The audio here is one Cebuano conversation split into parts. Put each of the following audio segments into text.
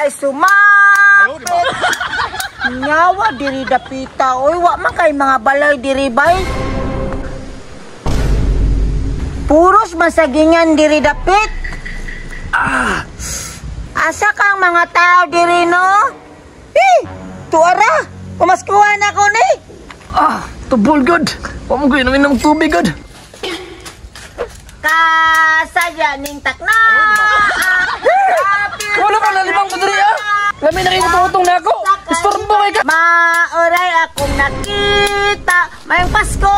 ay sumapit. Nyawa diri dapita. Oy, wa man kay mga balay diri bay. Puros masagingan diri dapit. Ah! Asa kang mga tao diri no? Eh, tuara. Pumaskuhan ako ni. Ah, tubol god. Wa mo gud ng tubig god. Kasaya ning takna. Wala pa nalibang ko diri ah. Lami na kayo tutong na ako. Istorbo kay ka. Maoray akong nakita. Mayong Pasko.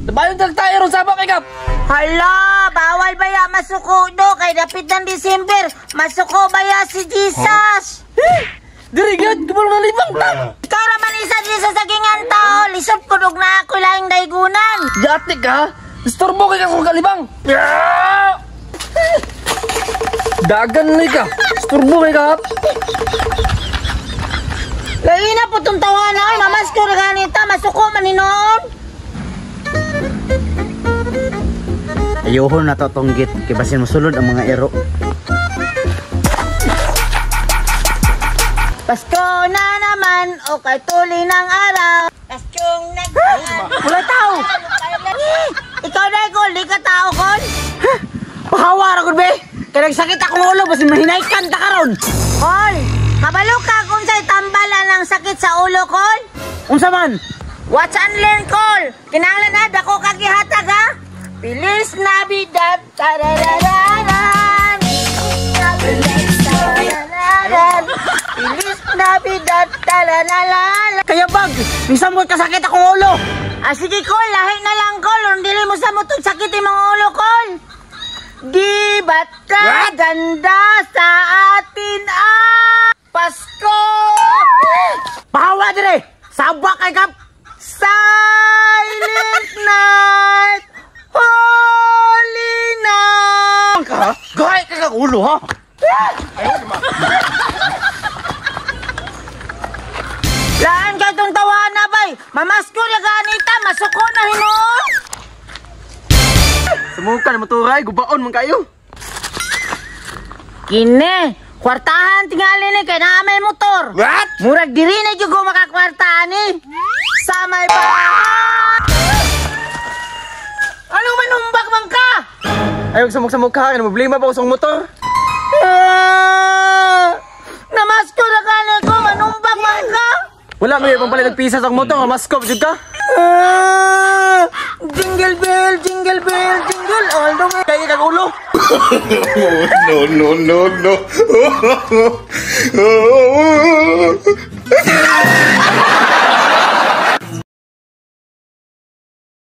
Dabayon tag tayo ron saba kay kap. Hala, bawal baya masuko do kay dapit ng December. Masuko baya si Jesus. Huh? Diri gyud, kabalo na libang ta. Ikaw ra man isa diri sa sagingan tao, lisod ko dog na ako laing daygunan. Yati ka. Istorbo kay ka sa kalibang. Dagan ni ka. Istorbo kay ka. Lain na po itong tawa na ay, mamasko na ganita, masuko man hinoon. Ayuhon na to tong git, kay basin mosulod ang mga ero. Pasko na naman, o kay tuli ng araw. Paskong nagdaan. Wala tao! Ikaw na, Kol, di ka tao, Kol. Pahawa ra gud be. Kay nagsakit akong ulo, basin mahinaykan ta karon. Kol, kabalo ka kung sa'y tambala ng sakit sa ulo, Kol? Unsa man? Watch and learn, Kol. Kinahanglan na, dako kag gihatag, ha? Bilis Navidad, tararararan. Tararararan. Bilis Navidad, tarararara. Kaya bag, minsan mo kasakit akong ulo. Ah, sige, Kol, lahi na lang, Kol. Dili mo sa mutong sakit imong ulo, Kol. Di ba't ka ganda sa atin ang Pasko? Pahawa dire! Sabak kay kap! Silent night, holy night. Ka? Gahay ka kag ulo ha? Laan kay tong tawana bay. Mamasko na ganita, masuko na hinuon. Sumuka na motoray, gubaon man kayo. Kine, kwartahan tingali ni kay naa may motor. What? Murag diri na jud ko makakwartahan ni. Sa may ba. Ano manumbak man ka? Ayaw samok-samok ka, ano problema ba ko sa motor? Namasko na gani ko, manumbak man ka. Wala may ibang palit nagpisa sa motor, masko jud ka. Jingle bell, jingle bell, jingle all the way. Kaya kag ulo. No, no, no, no.